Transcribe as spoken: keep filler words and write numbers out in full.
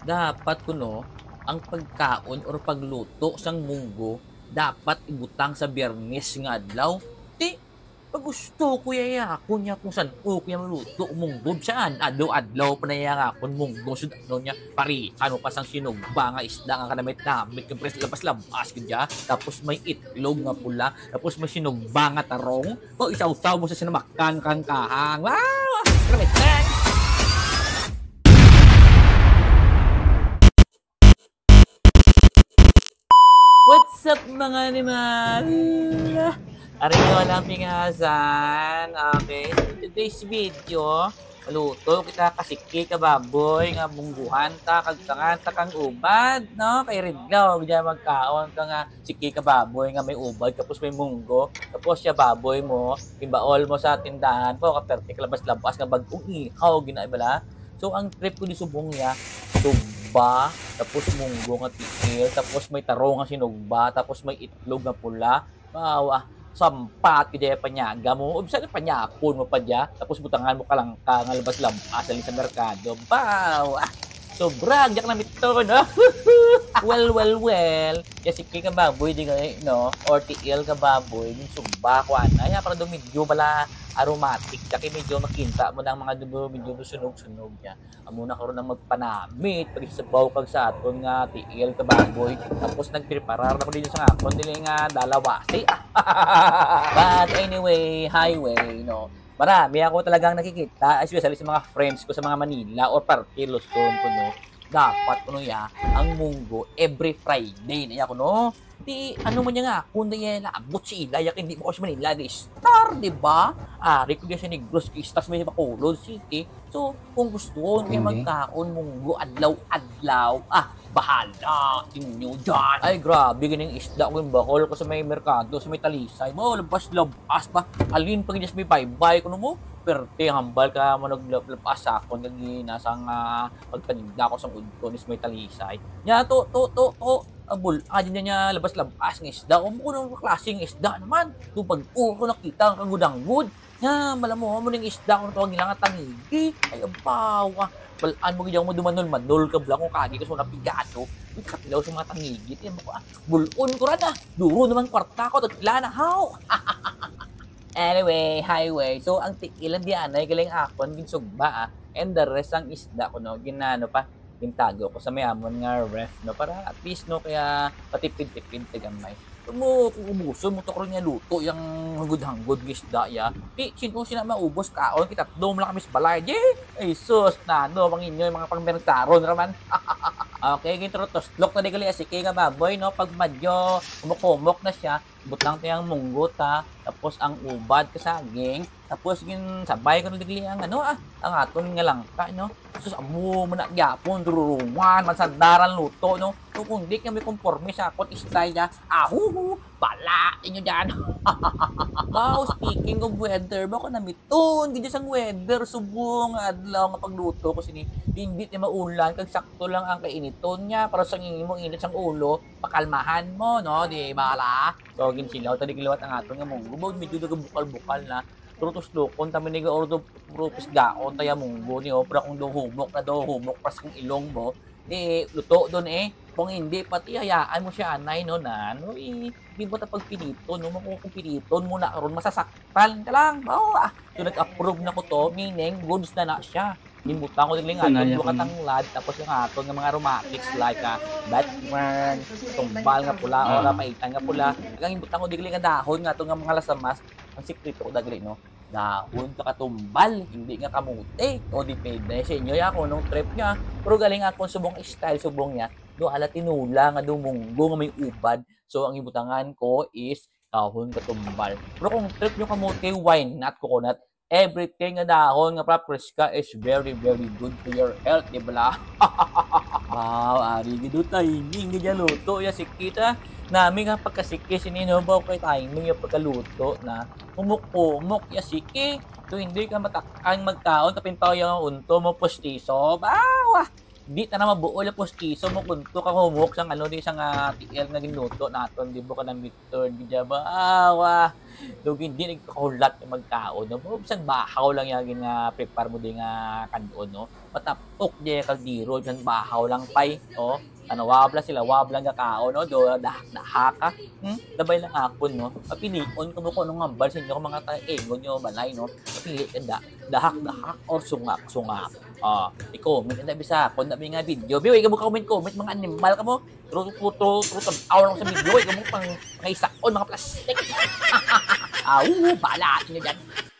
Dapat kuno ang pagkaon or pagluto sang munggo dapat ibutang sa Biyernes nga adlaw. Ti, pag gusto ko, yayakon niya kung san-o ko niya maluto munggo. Saan? Adlaw-adlaw pa na yayakon munggo. Sud-, ano niya, parisan mo pa sang sinugba nga isda nga kanamit-namit, kag pres-, labas-labas gid siya. Tapos may itlog nga pula. Tapos may sinugba nga tarong. O, isawsaw mo sa sinamakan kang kahang. Wow! Grabe, thanks! What's up, mga animal? Ari ko lang pingasan. Okay, so today's video, maluto kita ka siki ka baboy nga mungguhan ta, kag tangan ta kang ubad, no? Kay ridlaw, diyan magkaon ka nga siki ka baboy nga may ubad, tapos may munggo, tapos siya baboy mo, imbaol mo sa tindahan po, kaperte ka labas-labas nga bag-ong ihaw, ginaibala. So, ang trip ko di subong niya, sugba, tapos munggo nga tiil, tapos may tarong nga sinugba, tapos may itlog nga pula. Wow, ah, sampat ko diya panyaga mo. Ubsa na panyapon mo pa diya, tapos butangan mo kalangka nga labas-labas ali sa merkado. Wow, ah, sobra, diya ka na mito, no? Well, well, well. Kaya siki ka baboy, di nga, no? Or tiil ka baboy, yung sugba, kuha na. Yan, para daw medyo bala aromatic. Kaya medyo makinta mo na ang mga dugo, medyo sunog-sunog niya. Amo na karon ang magpanamit, pagsabaw kag sa aton nga tiil ka baboy. Tapos nagpreparar na ko dito sa akon, dili nga dalawasi. But anyway, highway, no. Marami ako talagang nakikita, especially sa mga friends ko sa mga Manila or parte Luzon ko, no. Dapat kuno ya ang munggo every Friday na ya kuno. Di, ano man niya nga, kung di niya labot si Ilay, kay hindi mo ko si Manila, di star, di ba? Ari ko diya sa Negros, kay istas may Bacolod City. So, kung gusto mo kaya Hindi. magkaon munggo adlaw-adlaw, ah, bahala inyo dyan. Ay, grabe, ganing isda ko yung bakol ko sa may merkado, sa may Talisay. Mo, labas-labas pa. Alin pa ganyan sa may baybay, kuno mo? Perte, hambal ka mo naglabas sa akon, kag nasa nga pagpaninda ko sa udto, ni sa may Talisay. Nya, to, to, to, to. Abul, ah, di niya labas-labas nga isda. O, mo, anong klaseng isda naman? Kung pag-, o, ko nakita ang kagud-anggod. Nga, malam mo, mo ning isda, kung tawag nila nga tangigi. Ay, abawa. Balaan mo, gid ako mo dumanol-manol ka, bala, kung kagi ka, so, napigado. Uy, katilaw sa mga tangigi. Tiyan mo ko, ah, bulon ko ra na. Duro naman kwarta ko, tatla na, haw. Anyway, highway. So, ang tiil lang di anay, galing akon, ginsugba, ah. And the rest, ang isda ko, no, ginano pa, gintago ko sa may amon nga ref, no, para at least, no, kaya patipid-tipid ta gamay. Kung mo, kung ubuson mo to karon nga luto, yang hanggod-hanggod nga isda, ya. Di, sino sina maubos kaon, kita dom lang kami sa balay, di. Ay, sus, nano, mga inyo, mga pangmersaron raman. Okay, gintro, tuslok na di gali, sige nga baboy, no, pag madyo, humok-humok na siya, butang ta yang munggo ta, tapos ang ubad ka saging, tapos ginsabay ko na digli ang ano, ah, ang aton nga langka, no? Sus, amo man na gyapon, dururungan, mansandaran luto, no? So, kung di kami konforme sa akon style, ah, ahuhu, bala inyo dyan. Wow, speaking of weather, bako namiton gid sang weather, subong nga adlaw nga pagluto ko sini, hindi ti maulan, kag sakto lang ang kainiton niya, para sa imo init sang ulo, pakalmahan mo, no? Di bala? So, ginsilaw ta di kaliwat ang aton nga munggo. Bawod medyo nagabukal-bukal na. Pero tuslukon ta man ni ordo, puro pisgaon ta ya munggo ni, oh. Pero kung daw humok na daw, humok pas kung ilong mo, eh, luto doon, eh. Kung hindi, pati hayaan mo siya, anay, no, na, no, eh, di mo ta pagpiliton, no, kung piliton mo na karon, masasaktan ka lang, bawa. So, nag-approve na ko to, meaning, goods na na siya. Ginbutang ko dili nga Ito na aton yan. Duha ka tanglad, tapos yung aton nga mga aromatics like, ah, Batman, tumbal nga pula, o Ah. kapaitan nga pula. Ang ginbutang ko dili nga dahon nga aton nga mga lasamas, ang sikreto ko dagli, no? Dahon ka katumbal, hindi nga kamote. O depende sa inyo, ya, kung anong trip niya. Pero galing ako subong style, subong niya. Do ala tinula nga do munggo nga may ubad. So, ang ibutangan ko is dahon katumbal. Pero kung trip nyo kamote, why not coconut? Everything nga dahon nga preska is very, very good to your health, di ba? Wow, ari gid o, timing gid ya luto ya siki ta. Nami nga pagkasiki sini, no, ba, kay timing ya pagkaluto na. Humok-humok ya siki. So, hindi ka matak-an magkaon, kapintaw ya unto mo pustiso. Bawa! Di ta na mabuol ang pustiso mo kung to ka humok sang ano, di, sang, ah, tiil nga ginuto naton, di ba, kanang Victor, di ba? Awa. Daw hindi nagkahulat nga magkaon, no? Bisan bahaw lang yung gina-prepare mo di nga kanon, no? Matapok di yung kaldero, bisan bahaw lang pay, oh. Ano, wabla sila, wabla nga kaon, no? Do, dahak, dahak, ah. Hmm? Dabay lang akon, no? Papilion ko mo kung anong hambal sa inyo, kung mga taga-ingon nyo, balay, no? Papili ka da, dahak, dahak, or sungak, sungak. Oh, i-comment na bisa, kung na nga video. Biway ka mo comment-comment, mga animal ka mo. True, true, true, true, tanaw lang sa video, ikaw mo pang, pang isaon, mga plastic. Aw, bala, atin nyo dyan.